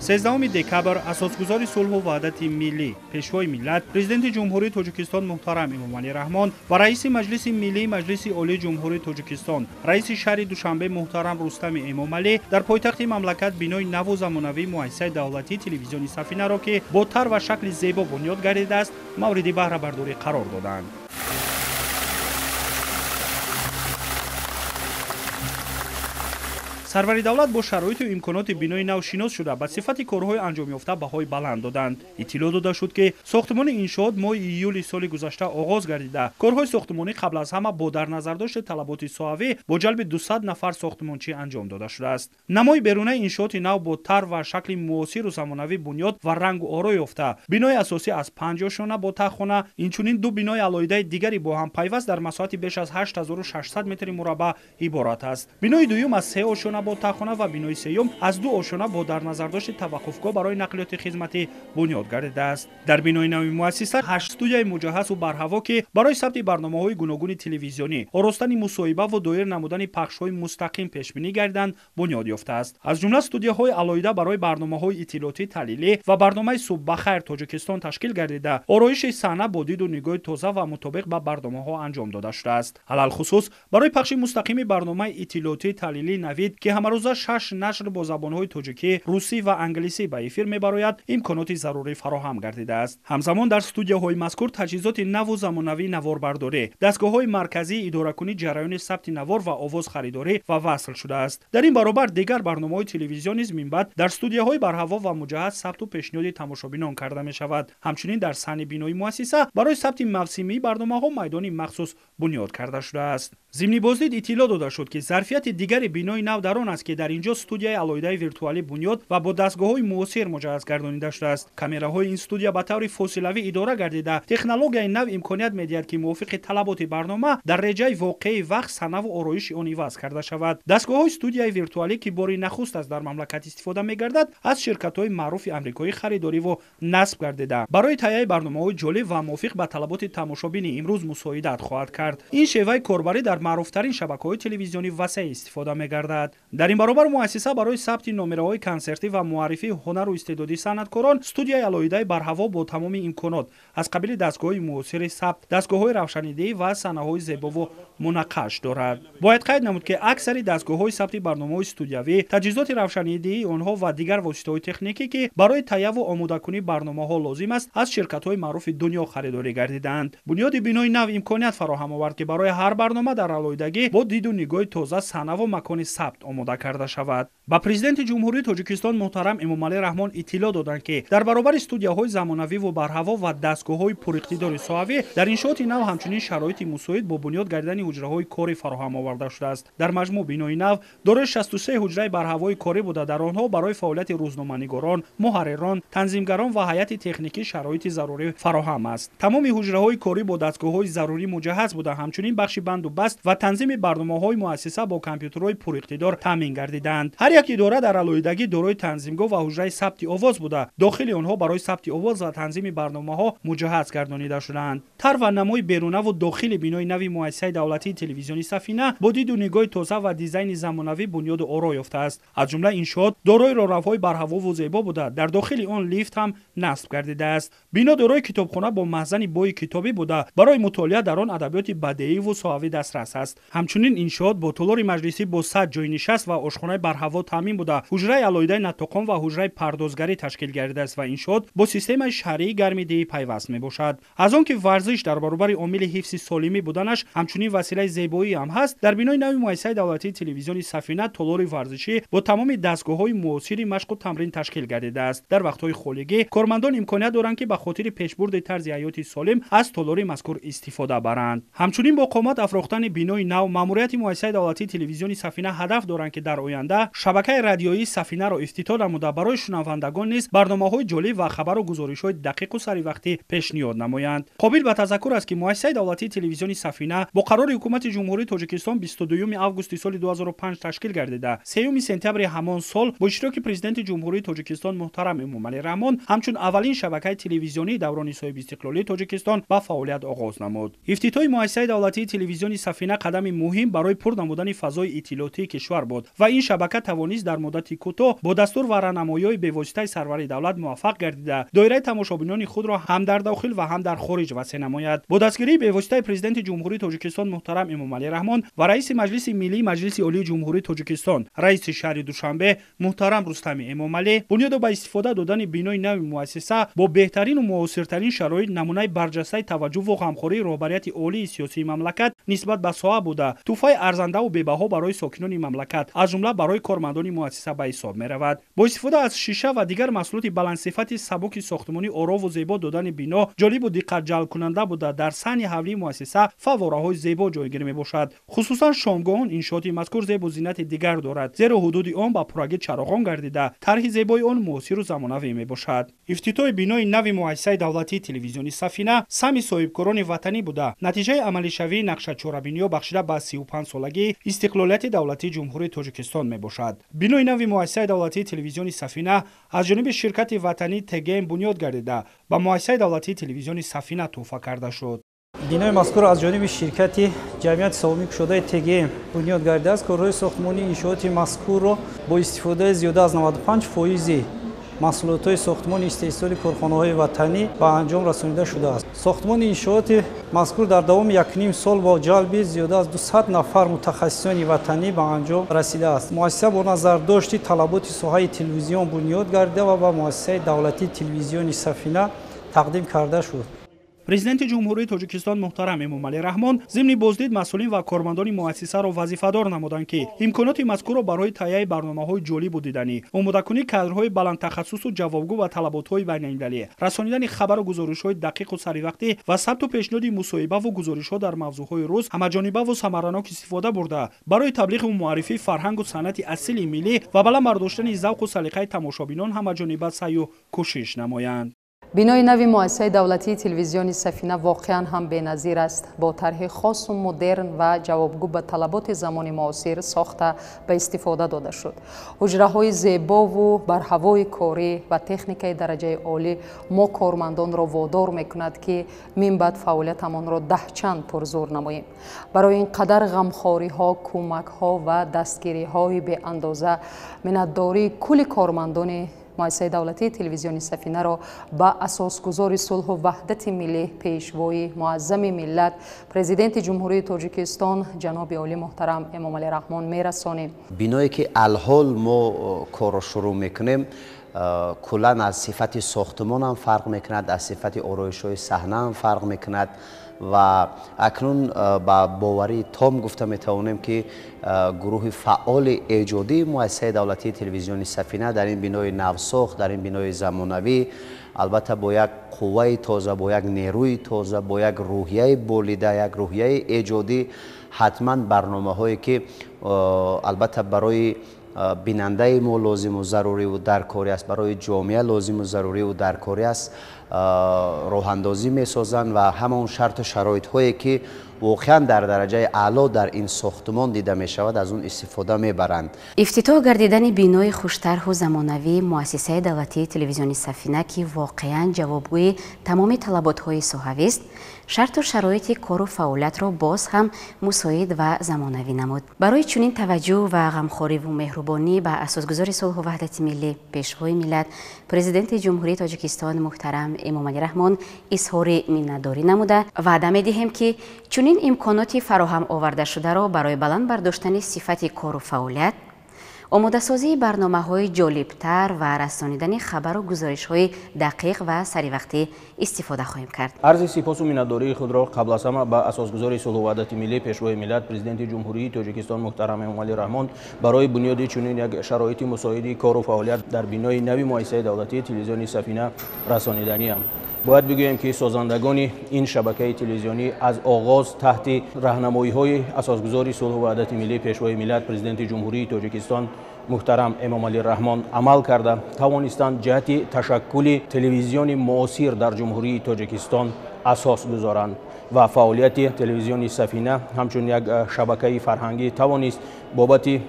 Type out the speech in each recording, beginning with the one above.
13 декабр асосгузори сулҳу ваҳдати миллӣ, пешвои миллат, Президенти Ҷумҳурии Тоҷикистон муҳтарам Эмомалӣ Раҳмон ва раиси Маҷлиси Миллии Маҷлиси Олии Ҷумҳурии Тоҷикистон, раиси шаҳри Душанбе муҳтарам Рустами Эмомалӣ дар пойтахти мамлакат бинои наву замонавии муассисаи давлатии телевизиони Сафинаро, ки бо тарҳ ва шакли зебо бунёд гардидааст, мавриди баҳрабардорӣ қарор доданд. Сарвари давлат бо шароиту имконоти бинои нав шинос шуда, ба сифати корҳои анҷомёфта баҳои баланд доданд. Иттилоъ дода шуд, ки сохтмони иншоот моҳи июли соли гузашта оғоз гардида, корҳои сохтмонӣ қабл аз ҳама бо дар назардошти талаботи соҳавӣ бо ҷалби 200 нафар сохтмончӣ анҷом дода шудааст. Намои берунаи иншооти нав бо тарҳ ва шакли муосиру замонавӣ бунёд ва рангу оро ёфта, бинои асосӣ аз 5 ошёна бо таххона, инчунин ду бинои алоҳидаи дигари бо ҳам пайваст дар масоҳати беш аз 8600 метри мураббаъ иборат аст. Бинои дуюм аз 3 ошёна бо таххона ва бинои сеюм аз 2 ошёна бо дар назардошти таваққуфгоҳ барои нақлиёти хизматӣ бунёд гардидааст. Дар бинои нави муассиса 8 студияи муҷаҳҳазу барҳаво, ки барои сабти барномаҳои гуногуни телевизионӣ, оростани мусоҳиба ва доир намудани пахшҳои мустақим пешбинӣ гардиданд, бунёд ёфтааст. Аз ҷумла студияҳои алоҳида барои барномаҳои иттилоотӣ, таҳлилӣ ва барномаи «Субҳбахайр Тоҷикистон» ташкил гардида, ороиши саҳна бо диду нигоҳи тоза ва мутобиқ ба барномаҳо анҷом дода шудааст. Алалхусус барои пахши мустақими барномаи иттилоотӣ таҳлилӣ «Навид», ки ҳамарӯза 6 нашр бо забонҳои тоҷикӣ, русӣ ва англисӣ ба эфир мебарояд, имконоти зарурӣ фароҳам гардидааст. Ҳамзамон дар студияҳои мазкур таҷҳизоти наву замонавии наворбардорӣ, дастгоҳҳои марказии идоракунӣ ҷараёни сабти навор ва овоз харидорӣ ва васл шудааст. Дар ин баробар дигар барномаҳои телевизион низ минбаъд дар студияҳои барҳаво ва муҷаҳҳаз сабту пешниҳоди тамошобинон карда мешавад. Ҳамчунин дар саҳни бинои муассиса барои сабти мавсимии барномаҳо майдони махсус бунёд карда шудааст. Зимни боздид иттилоъ дода шуд, ки зарфияти дигари бинои нав дар он аст, ки дар ин ҷо студияи алоҳидаи виртуалӣ бунёд ва бо дастгоҳҳои муосир муҷаҳҳаз гардонида шудааст. Камераҳои ин студия ба таври фосилавӣ идора гардида, технологияи нав имконият медиҳад, ки мувофиқи талаботи барнома дар реҷаи воқеии вақт саҳнаву ороиши он иваз карда шавад. Дастгоҳҳои студияи виртуалӣ, ки бори нахуст аст дар мамлакат истифода мегардад, аз ширкатҳои маъруфи амрикоӣ хариdoриву насб гардида, барои таҳияи барномаҳои ҷолиб ва мувофиқ ба талаботи тамошобини имрӯз мусоидат хоҳад кард. Ин шеваи корбарӣ дар маъруфтарин шабакаҳои телевизионӣ васеъ истифода мегардад. Дар ин баробар муассиса барои сабти номераҳои консертӣ ва муаррифии ҳунару истеъдоди санъаткорон студияи алоҳидаи барҳаво бо тамоми имконот аз қабили дастгоҳҳои муосири сабт, дастгоҳҳои равшанидиҳӣ ва саҳнаҳои зебову мунаққаш дорад. Бояд қайд намуд, ки аксари дастгоҳҳои сабти барномаҳои студиявӣ, таҷҳизоти равшанидиҳии онҳо ва дигар воситаҳои техникӣ, ки барои таҳияву омодакунии барномаҳо лозим аст, аз ширкатҳои маъруфи дунё харидорӣ гардидаанд. Бунёди бинои нав имконият фароҳам овард, ки барои ҳар барнома дар алоҳидагӣ бо диду нигоҳи тоза саҳнаву макони сабт омода карда шавад. Ба Президенти Ҷумҳурии Тоҷикистон муҳтарам Эмомалӣ Раҳмон иттилоъ доданд, ки дар баробари студияҳои замонавиву барҳаво ва дастгоҳҳои пуриқтидори соҳавӣ дар иншооти нав ҳамчунин шароити мусоид бо бунёд гардидани ҳуҷраҳои корӣ фароҳам оварда шудааст. Дар маҷмӯъ бинои нав дорои 63 ҳуҷраи барҳавои корӣ буда, дар онҳо барои фаъолияти рӯзноманигорон, муҳаррирон, танзимгарон ва ҳайати техникӣ шароити зарурӣ фароҳам аст. Тамоми ҳуҷраҳои корӣ бо дастгоҳҳои зарурӣ муҷаҳҳаз буда, ҳамчунин бахши банду баст ва танзими барномаҳои муассиса бо компютерҳои пуриқтидор таъмин гардидаанд. Ҳар як идора дар алоҳидагӣ дорои танзимгоҳ ва ҳуҷраи сабти овоз буда, дохили онҳо барои сабти овоз ва танзими барномаҳо муҷаҳҳаз гардонида шудаанд. Тарҳ ва намои берунаву дохили бинои нави муассисаи давлатии телевизиони Сафина бо диду нигоҳи тоза ва дизайни замонавӣ бунёду оро ёфтааст. Аз ҷумла иншоот дорои роҳравҳои барҳавову зебо буда, дар дохили он лифт ҳам насб гардидааст. Бино дорои китобхона бо маҳзани бои китобӣ буда, барои мутолиа дар он адабиёти бадеиву соҳавӣ дастрас аст. Ҳамчунин иншоот бо толори маҷлисӣ бо 100 ҷойнишаст ва ошхонаи барҳаво таъмин буда, ҳуҷраи алоҳидаи наттоқон ва ҳуҷраи пардозгарӣ ташкил гардидааст ва иншоот бо системаи шаҳрии гармидиҳӣ пайваст мебошад. Аз он ки варзиш дар баробари омили ҳифзи солимӣ буданаш ҳамчунин василаи зебоӣ ҳам ҳаст, дар бинои нави муассисаи давлатии телевизиони Сафина толори варзишӣ бо тамоми дастгоҳҳои муосири машқу тамрин ташкил гардидааст. Дар вақтҳои холигӣ кормандон имконият доранд, ки ба хотири пешбурди тарзи ҳаёти солим аз толори мазкур истифода баранд. Ҳамчунин бо қомат афрохтани бинои нав маъмурияти муассисаи давлатии телевизиони Сафина ҳадаф доранд, ки дар оянда шабакаи радиоии Сафинаро ифтитоҳ намуда, барои шунавандагон низ барномаҳои ҷолиб ва хабару гузоришҳои дақиқу саривақтӣ пешниҳод намоянд. Қобил ба тазаккур аст, ки муассисаи давлатии телевизиони Сафина бо қарори Ҳукумати Ҷумҳурии Тоҷикистон 22 августи соли 2005 ташкил гардида, 3 сентябри ҳамон сол бо иштироки Президенти Ҷумҳурии Тоҷикистон муҳтарам Эмомалӣ Раҳмон ҳамчун аввалин шабакаи телевизионии даврони соҳибистиқлолии Тоҷикистон ба фаъолият оғоз намуд. Ифтитоҳи муассисаи давлатии телевизиони Сафина қадами муҳим барои пур намудани фазои иттилоотии кишвар бо буд ва ин шабака тавонист дар муддати кӯтоҳ бо дастур ва раҳнамоиҳои бевоситаи сарвари давлат муваффақ гардида, доираи тамошобинони худро ҳам дар дохил ва ҳам дар хориҷ васеъ намояд. Бо дастгирии бевоситаи Президенти Ҷумҳурии Тоҷикистон муҳтарам Эмомалӣ Раҳмон ва раиси Маҷлиси Миллии Маҷлиси Олии Ҷумҳурии Тоҷикистон, раиси шаҳри Душанбе муҳтарам Рустами Эмомалӣ, бунёду ба истифода додани бинои нави муассиса бо беҳтарину муосиртарин шароит намунаи барҷастаи таваҷҷӯҳу ғамхории роҳбарияти олии сиёсии мамлакат нисбат ба соҳа буда, тӯҳфаи арзандаву бебаҳо барои сокинони мамлакат, аз ҷумла барои кормандони муассиса ба ҳисоб меравад. Бо истифода аз шиша ва дигар маҳсулоти баландсифати сабуки сохтмонӣ орову зебо додани бино ҷолибу диққатҷалбкунанда буда, дар саҳни ҳавлии муассиса фаввораҳои зебо ҷойгир мебошад. Хусусан шомгоҳон иншооти мазкур зебу зинати дигар дорад, зеро ҳудуди он ба пуррагӣ чароғон гардида, тарҳи зебои он муосиру замонавӣ мебошад. Ифтитоҳи бинои нави муассисаи давлатии телевизиони Сафина саҳми соҳибкорони ватанӣ буда, натиҷаи амалишавии нақшачорабиниҳо бахшида ба 35-солагии истиқлолияти давлатии Ҷумҳурии Тоҷикистон мебошад. Бинои нави муассисаи давлатии телевизиони Сафина аз ҷониби ширкати ватанӣ ТГМ бунёд гардида, ба муассисаи давлатии телевизиони Сафина тӯҳфа карда шуд. Бинои мазкур аз ҷониби ширкати ҷамъияти савомӣ кушодаи ТГМ бунёд гардидааст. Корҳои сохтмонии иншооти мазкурро бо истифодаи зиёда аз 95% маҳсулотҳои сохтмони истеҳсоли корхонаҳои ватанӣ ба анҷом расонида шудааст. Сохтмони иншооти мазкур дар давоми 1,5 сол бо ҷалби зиёда аз 200 нафар мутахассисони ватанӣ ба анҷом расидааст. Муассиса бо назардошти талаботи соҳаи телевизион бунёд гардида ва ба муассисаи давлатии телевизиони Сафина тақдим карда шуд. Президенти Ҷумҳурии Тоҷикистон муҳтарам Эмомалӣ Раҳмон зимни боздид масъулин ва кормандони муассисаро вазифадор намуданд, ки имконоти мазкурро барои таҳияи барномаҳои ҷолибу диданӣ, омодакунии кадрҳои баландтахассусу ҷавобгӯ ба талаботҳои байналмилалӣ, расонидани хабару гузоришҳои дақиқу саривақтӣ ва сабту пешниҳоди мусоҳибаву гузоришҳо дар мавзӯъҳои рӯз ҳамаҷонибаву самаранок истифода бурда, барои таблиғу муаррифии фарҳангу санъати асили миллӣ ва баланд бардоштани завқу салиқаи тамошобинон ҳамаҷониба саъю кӯшиш намоянд. Бинои нави муассисаи давлатии телевизиони Сафина воқеан ҳам беназир аст. Бо тарҳи хосу модерн ва ҷавобгӯ ба талаботи замони муосир сохта ба истифода дода шуд. Ҳуҷраҳои зебову барҳавои корӣ ва техникаи дараҷаи олӣ мо кормандонро водор мекунад, ки минбаъд фаъолиятамонро даҳчанд пурзур намоем. Барои ин қадар ғамхориҳо, кӯмакҳо ва дастгириҳои беандоза миннатдории кулли кормандони муассисаи давлатии телевизиони Сафинаро ба асосгузори сулҳу ваҳдати миллӣ, пешвои муаззами миллат, Президенти Ҷумҳурии Тоҷикистон ҷаноби олӣ муҳтарам Эмомалӣ Раҳмон мерасонем. Биное ки алҳол мо корро шурӯъ мекунем, куллан аз сифати сохтмон ҳам фарқ мекунад, аз сифати ороишҳои саҳна ҳам фарқ мекунад ва акнун ба боварии том гуфта метавонем, ки гурӯҳи фаъоли эҷодии муассисаи давлатии телевизиони Сафина дар ин бинои навсохт, дар ин бинои замонавӣ, албатта бо як қувваи тоза, бо як нерӯи тоза, бо як рӯҳияи болида, як рӯҳияи эҷодӣ ҳатман барномаҳое ки албатта барои бинандаи мо лозиму заруриву даркорӣ аст, барои ҷомеа лозиму заруриву даркорӣ аст, роҳандозӣ месозанд ва ҳамон шарту шароитҳое ки воқеан дар дараҷаи аъло дар ин сохтмон дида мешавад, аз он истифода мебаранд. Ифтитоҳ гардидани бинои хуштарҳу замонавии муассисаи давлатии телевизиони Сафина, ки воқеан ҷавобгӯи тамоми талаботҳои соҳавист, шарту шароити кору фаъолиятро боз ҳам мусоид ва замонавӣ намуд. Барои чунин таваҷҷӯҳ ва ғамхориву меҳрубонӣ ба асосгузори сулҳу ваҳдати миллӣ, пешвои миллат, Президенти Ҷумҳурии Тоҷикистон муҳтарам Эмомалӣ Раҳмон изҳори миннатдорӣ намуда, ваъда медиҳем, ки чунин имконоти фароҳам овардашударо барои баланд бардоштани сифати кору фаъолият, омодасозии барномаҳои ҷолибтар ва расонидани хабару гузоришҳои дақиқ ва саривақтӣ истифода хоҳем кард. Арзи сипосу миннатдории худро қабл аз ҳама ба асосгузори сулҳу ваҳдати миллӣ, пешвои миллат, Президенти Ҷумҳурии Тоҷикистон муҳтарам Эмомалӣ Раҳмон барои бунёди чунин як шароити мусоиди кору фаъолият дар бинои нави муассисаи давлатии телевизиони Сафина расониданиам. Бояд бигӯем, ки созандагони ин шабакаи телевизионӣ аз оғоз таҳти раҳнамоиҳои асосгузори сулҳу ваҳдати миллӣ, пешвои миллат, Президенти Ҷумҳурии Тоҷикистон муҳтарам Эмомалӣ Раҳмон амал карда тавонистанд ҷиҳати ташаккули телевизиони муосир дар Ҷумҳурии Тоҷикистон асос гузоранд ва фаъолияти телевизиони Сафина ҳамчун як шабакаи фарҳангӣ тавонист бобати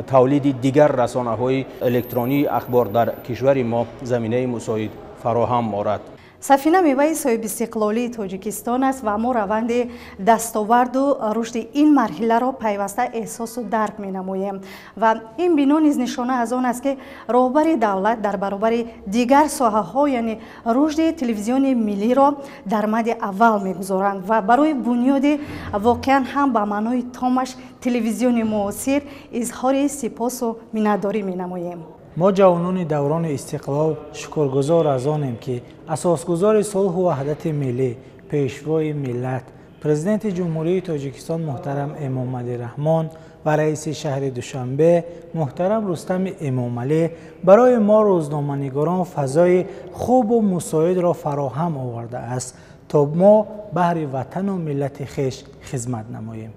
тавлиди дигар расонаҳои электронии ахбор дар кишвари мо заминаи мусоид фароҳам орад. Сафина меваи соҳибистиқлолии Тоҷикистон аст ва мо раванди дастоварду рушди ин марҳиларо пайваста эҳсосу дарк менамоем. Ва ин бино низ нишона аз он аст, ки роҳбари давлат дар баробари дигар соҳаҳо, яъне рушди телевизиони миллиро дар мади аввал мегузоранд ва барои бунёди воқеан ҳам ба маънои томаш телевизиони муосир изҳори сипосу миннатдорӣ менамоем. Мо, ҷавонони даврони истиқлол, шукргузор аз онем, ки асосгузори сулҳу ваҳдати миллӣ, Пешвои миллат, Президенти Ҷумҳурии Тоҷикистон муҳтарам Эмомалӣ Раҳмон ва раиси шаҳри Душанбе муҳтарам Рустами Эмомалӣ барои мо рӯзноманигорон фазои хубу мусоидро фароҳам овардааст, то мо баҳри ватану миллати хеш хизмат намоем.